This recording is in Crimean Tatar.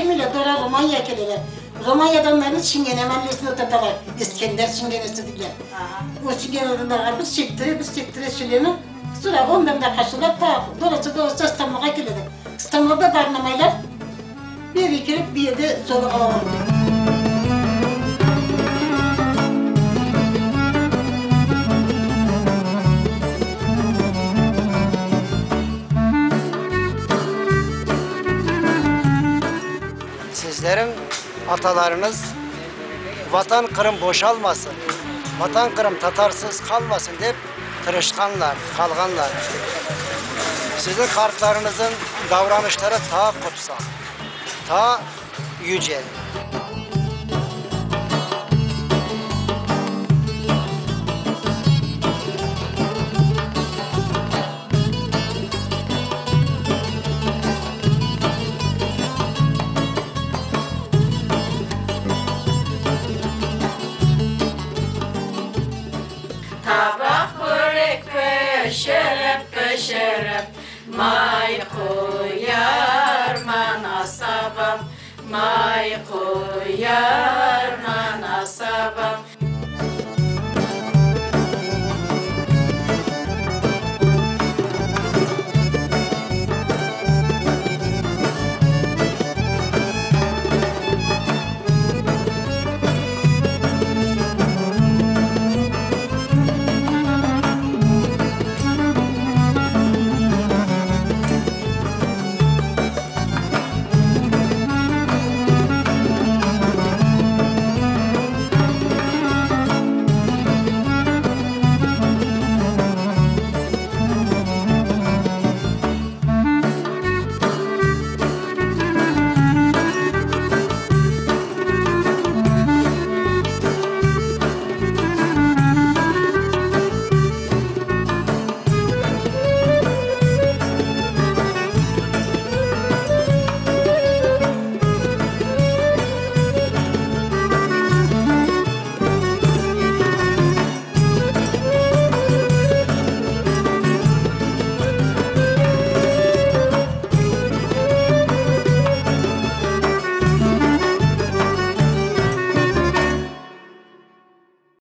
Kelmeyler, doğru Romaniyağa keleler. Romaniyadan onlarnı Çingene mallesine oturtalar, İskender Çingenesi deyler. O Çingeneden bir çektire, bir çektire çileni, sonra ondan da qaçalar, ta dolaşa dolaşa İstanbulğa keleler. İstanbulda barınamaylar, bir yerge kelip bir yerde zorla qalalar. Sizleriñ atalarıñız Vatan Qırım boşalmasın, Vatan Qırım tatarsız qalmasın dep tırışqanlar, qalğanlar. Siziñ qartlarıñıznıñ davranışları taa qutsal, taa yüce. Tabaq börek pişirip, pişirip.